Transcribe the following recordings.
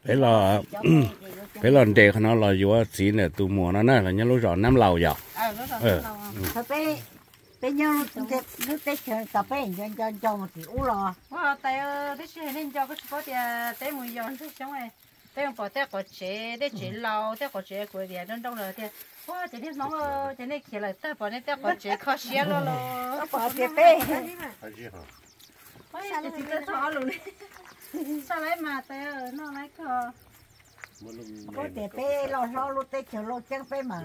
Peb los, peb los nres qhov no los yuav txiv ntawm tus muam no na, los nyob lub zos Nab Laus yom. Peb nyob lub teb chaws tau peb nco nco nco mus tim ub los. Tais, twb tsis hais nej nco, koj tsis paub tias peb mus yos ntsuag xyoob, peb mus pom tej quav tsev, tej tsev laus, tej quav tsev kuv tias nroo nroo lawm tias, ua ces niag Hmoob ces nej khiav lawm tag pom nej tej quav tsev kho siab luaj los. Pom tias peb Ua ces tsis txawj txog ob lus li. Saj laib mas tais, noj laib kog. Ua tias peb loj hlob lub teb chaws Looj Ceeb peb mas,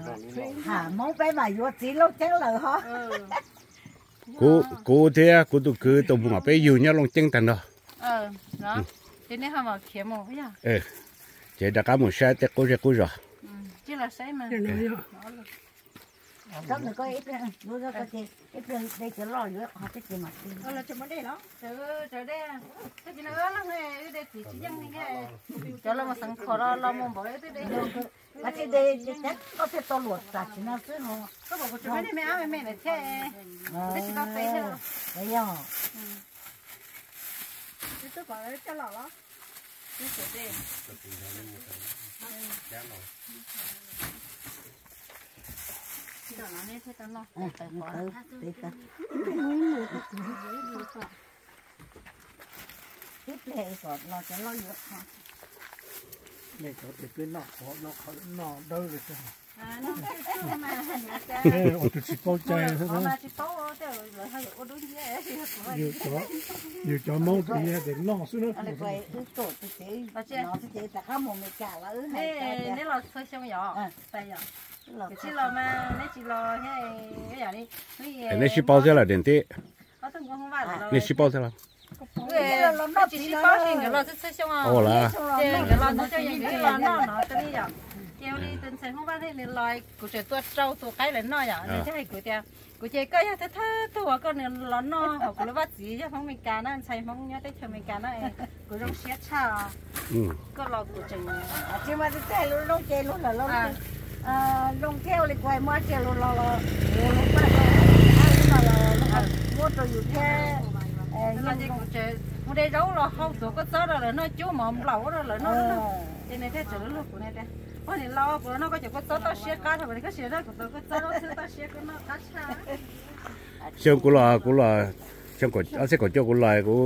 ha Hmoob peb mas yuav txiv Looj Ceeb lawm ho. Kuv thiab kuv tus kwv tus muam peb yug nyob Looj Ceeb tag nrho. Ces rov qab mus saib tej qub zej qub zos. Cov los mus xeev kho los los mus npaum li twb de, koj thiaj tau luam tam sim no xwb ho. Koj pom kuv tsuas me me ab me me lawm thiab, twb tsis tau txiv thiab. Tib pliag kom los cov loj yuav qho. Nej cov tias peb noj qhov no qhov no dawb li. Ua tus tsis paub cai. Yus cov Hmoob tias noj xwb na. Wb tuam tus cev no xwb ces rov qab mus Amelikas lawm. Nej los txhua xyoo yom? Tais yom? Tsis los mas neb tsis los. Nej sib paub thiab lawm Deem Teb? Nej sib paub thiab los? Tsis sib paub, nkawd los txhua txhua xyoo os. Ces nkawd los ntau xyoo yeej nkawd los noj no xwb li yom. Ces ua li tus ntxhais Hmoob Vaj Hej nws los, kuv tseem tua rau tus qaib lawv noj yom, nws thiaj hais kuv tias, kuv ces koj yog thawj thawj tug uas koj nws los noj hauv kuv lub vaj txiv, yog Hmoob Amelikas na, ntxhais Hmoob nyob teb chaws Amelikas na, kuv zoo siab tshaj. Koj los kuv tseem, tsis mas twb hais lus Looj ces lus lawm los, Looj thiab ua li kuv hais muab tsia lus los los, lus paj no los muab rau yus thiab. Kuv tseem mus de zaub los hau tuav kua txob rau lawv noj, cub mov nplaum rau lawv noj, ces nws thiaj tseem luag kuv tias, ua nim los kuv los noj koj cov kua txob toj siab qab rau, koj tsis noj kuv cov kua txob toj siab koj noj qab tshaj. Xyoo kuv los, kuv los, xyoo ob txhiab kaum cuaj kuv los kuv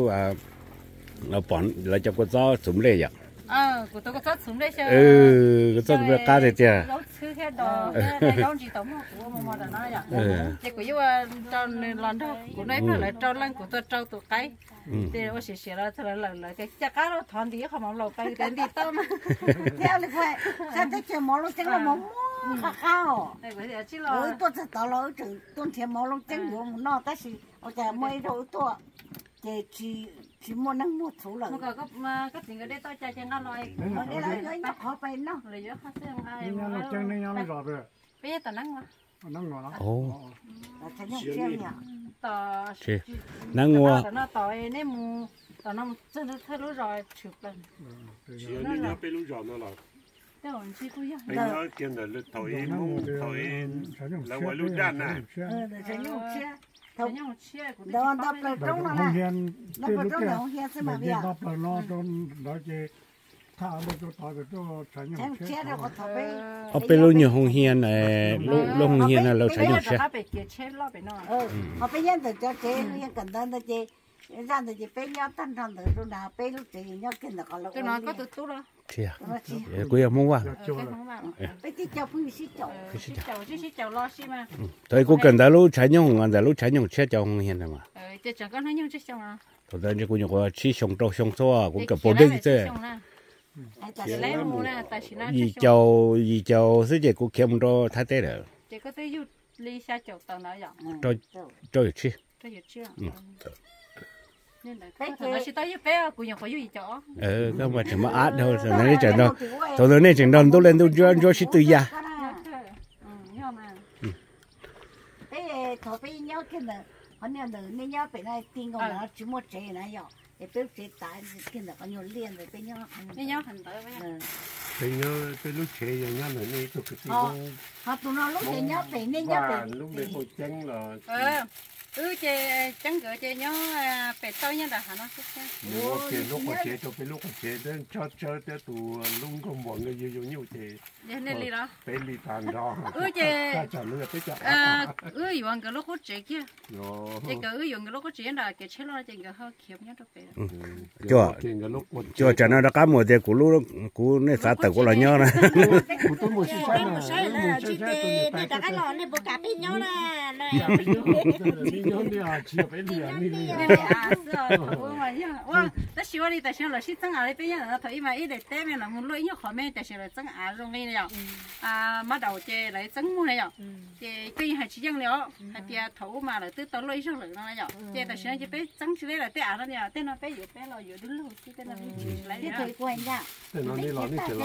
pom lawv cov kua txob txhuv nplej yom. Kua txob txhuv nplej qab tiag tiag. Ces kuv yeej ua rau nws los nrog kuv noj ib pliag, lawv rau leej kuv tuaj rau tus qaib. Ces ua siav siav los txog lawv lawm lawv tias caj qab los thov ntim qhov mov nplaum pais tias ntim tau mas. Thiab li kuv hais, sab teb chaws mov Looj Ceeb los mov muaj qab qab os. Wb tuaj txog tod los wb tseem tuaj nrhiav mov Looj Ceeb yuav mus noj tab sis ua cas muaj ib zaug wb tuaj ces tsis muaj neeg muag txhuv lawm. Peb nyob Looj Ceeb, neb nyob lub zos twg? Peb nyob tom Neeb. Neeb ua, tom no mus txog thawj lub zos tshwm plaws. Nyob peb lub zos no los? Peb nyob kiag ntawm thaum ib Hmoob thaum ib lawv ua lub daj na. Nyob Hoo Hiav, peb lub tiaj, nyob plaws no rau ntawd ces thaj rau tod. Ob peb lub nyuag Hoo Hiav na, lub Hoo Hiav na lawv tshav nyoog tshiab. Ho peb nyob ntawm cov tsev Hoo Hiav kawm ntawv ntawd ces, zaj ntawd ces peb nyob tag nrho ntawd rau nrad, peb lub tsev nyob kiag ntawm qhov lawv ua. Kuv yog Hmoob Vaj. Peb thiaj coj phooj ywg sib caum. Thaum kuv kawm ntawv lub tshav nyoog, ntawm lub tshav nyoog tshiab cov Hoo Hiav ntawd mas. Thaum ntawd ntshe kuv nyuam qhuav tsib xyoo rau xyoo xwb, kuv kawm puas dej xwb. Yim caum, yim caum xwb ces kuv khiav mus rau Thaib teb lawm. Rau yim tsib. Koj mas tseem muaj ab dhau, thaum ntawd nej tseem nrog ntuj leej ntuj ntsuab sib tw ya. Peb thaum peb nyob kiag ntawm qhov niag ntawm nej nyob pem na, ti nkaus ntawd tsis muaj tsev na yom, es peb lub tsev tav kiag ntawm qhov nyuag liaj ntawd peb nyob. Peb nyob, peb lub tsev yog nyob ntawm nej ib tug kwv tij Hmoob, ho tus no lub tsev nyob pem, nej nyob pem lub npe Hoo Ceeb los. Wb ces Ceeb nkawd ces nyob pem toj nyob nram hav no xwb thiab. Ces lub qhov tsev rau peb lub qhov tsev thiab, tsawb thiab tus lub nkaug npua nkawd yug yug nyuj ces yog nej li los peb li tas nrho. Wb ces wb yuav nkawd lub qub tsev kiag. Ces nkawd wb yuav nkawd lub qub tsev nyob nram kev tsheb loj ces nkawd ho khiav nyob rau pem. Cuaj tsam no rov qab mus tias kuv, kuv nej xav tawm kuv los nyob na. Tab sis ua li tam sim no lawv sib txeeb av li peb nyob ntawm no thaum ub mas ib daim teb me no mus luaj ib nyuag qhov me tam sim lawv txeeb av zoo li yom. Mab daum ces lawv txeeb muag na yom. Ces koj yeej hais tsis yeej li os hais tias thaum ub mas lawv twb tau luaj ib zaug lawm no yom. Ces tam sim no ces peb txeeb tsis li lawv tej av no li, tej no peb yuav peb los yuav dub lug xwb, tej no peb tsis tau yuav. Yuav tej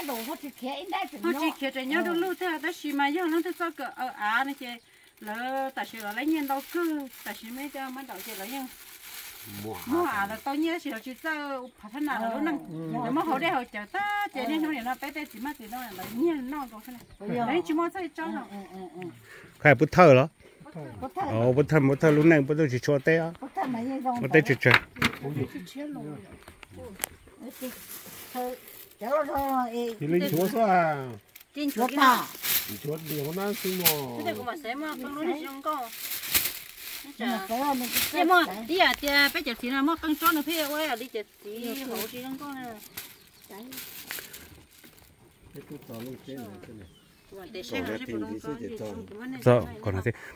no ho tsis khiav tseem nyob dub lug thiab tab sis mas yog leej twg txawj kaw av no ces lawv tam sim lawv laib nyiaj ntau kawg, tam sim no cov mab daum ces lawv yeej muag av lawv tau nyiaj tab sis lawv tsis txawj phav thab nas lawv lub neej. Lawv muab haus dej haus cawv tag ces niaj hnub nim no peb tej txiv mab txiv ntoo lawv nyiag noj nkaus xwb, lawv yeej tsis muaj txoj tsob no. Koj hais Pub Thawj los? Pub Thawj, Pub Thawj lub neej Pub Thawj tsis tshua teb. Muaj teb tsawg tsawg. Cia li nchuav xwb. Nchuav diav hauv nab xwb mog. Ib yam tias peb cov txiv no muaj qee tsob no peb ua li cov txiv hauv tsis zoo nkauj na.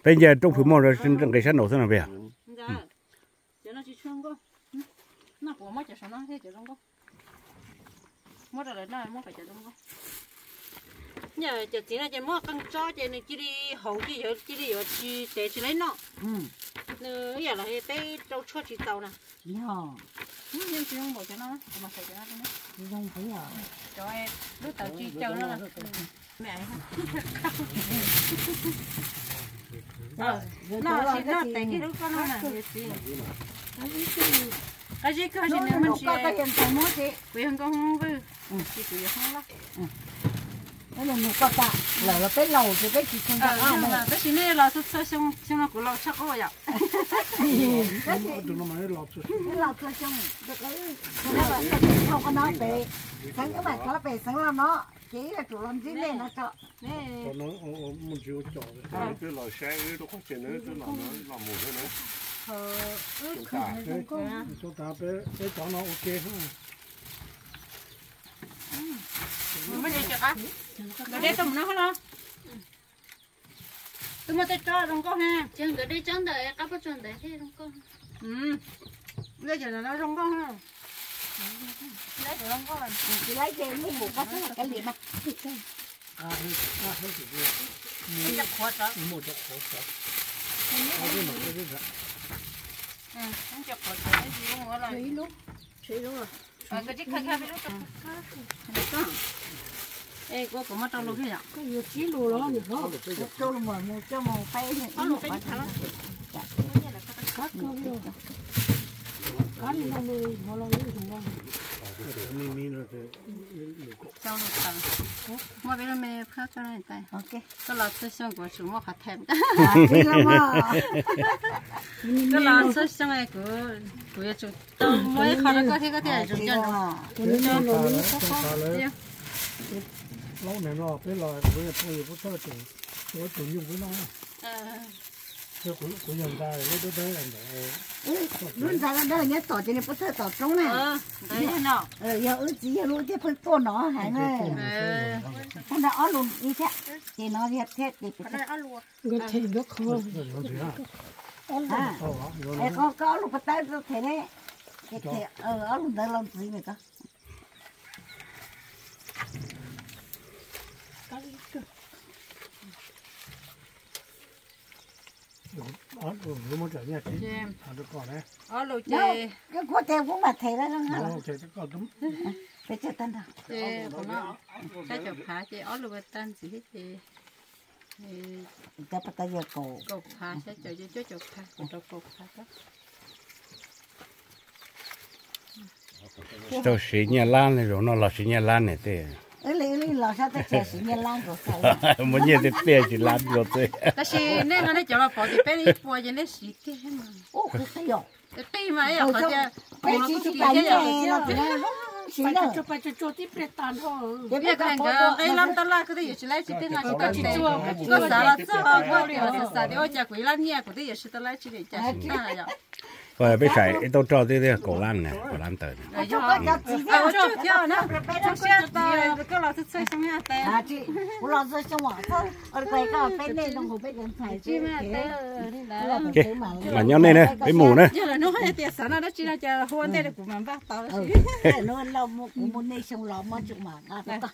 Peb nce rooj phwv muaj nqis sab nraud xwb no peb yog? Cov txiv no ces muab qee tsob ces nws cia li hauv ces yog cia li yuav tsis tev tsis laib noj. Nws ib yam los peb rau tshuaj tsis txaus na. Cov lub tawv tsis caws no. Noj tsis noj tev kiag lub koj no na. Qab zib kawg sis nws muaj ntsis, kuv yog nkauj hmoob vwj, sis kuv yog hmoob loj. Lawm los peb laus ces peb tsis tshua nco qab. Tab sis nej los txhua txhua xyoo, xyoo no kuv laus tshaj qub yom. Los txhua xyoo, thaum qhov no pem xeev wb mam rov pem xeev los no, ces wb yuav tsum los ntsib nej no tso. Twb los saib wb rau qhov tsev na, twb los mus thiab na. Peb cov no ua ke. Nkawd dej tau mus no los? Twb muaj tej tsob zoo nkauj na. Ces nkawd dej tsob ntawm qab pob tsuas ntawd thiaj zoo nkauj. Dej cov no zoo nkauj na. Dej cov zoo nkauj. Tsis laib ces nej mus koj xwb los kav liam mas. Cov qhuav tsawv. Cov qhuav tsawv. Koj tsis khaws khaws peb lub. Es kuv, kuv muab rau lus thiab yom. Koj yuav tsib lus los nws rau lus mas mus coj mus peb. Ob lus peb thav los. Qab kawg li. Qab li no mus mov los lub tus no. Rau lus thav. Muaj peb lub me phab koj no tais. Koj los txhua xyoo kuv tsum muaj qhov them. Koj los txhua xyoo kuv, kuv yuav tsum tau muaj ib qho rau koj thiab koj thiaj zoo nco ntsoov. Laub neeg no peb los kuv yog phooj ywg Pub Thawj tus, tus nyuj peb no. Kuv yog ntxa lub dawb dawb ntawd. Lub ntxa dawb dawb nyob tom ces nws Pub Thawj tom roob na. Yog wb txiv yog lub thiaj pheej tuaj no hais na. Tag nrho ob lus li thiab, ces no thiab ces nkawd them nkawd qhov. Es koj, koj ob lus pas tawb them ne, ces ob lus ntawd los ntxiv nws ko. Ob lus ces, peb tsawg tag nrho. Saib caum phav ces ob lus tag ntxiv ces, kaum phav, saib caum, cuaj caum phav, kuv rau kaum phav. Tau siv nyiaj lab ne, zaum no los siv nyiaj lab ne tej. Muaj nyiaj tiag tiag tsis lab dua xwb. Tab sis nej no nej cov los pov tias peb ib puas ces nej siv tiag mas. Qij mas ib yam qhov tias peb tsis tsis pais nyiaj los tsis siv na. Ib yam nkawd nqe lab tab laj koj twb yuav tsis lab tsi tiag no tsis koj tsev. Koj xav los txog koj li xav xav tias ua cas kuv ib lab nyiaj kuv twb yuav tsis tau lab tsi li cas tag yom. Peb saib ib tauj roj twb kaum lab na, kaum lab ntawd. Ua tsaug thiab na, zoo siab koj los txhua xyoo tes. Kuv los txhua xyoo os, peb nej zoo nkaus peb cov ntxhais tsis mas. Mas nyob nej na, peb mus na. Yog lawm hnub tias xav noj dab tsi no ces hu ua ntej kuv mam npaj tau. Kuv mus nej xyoo los muab tsum mas nqa tau.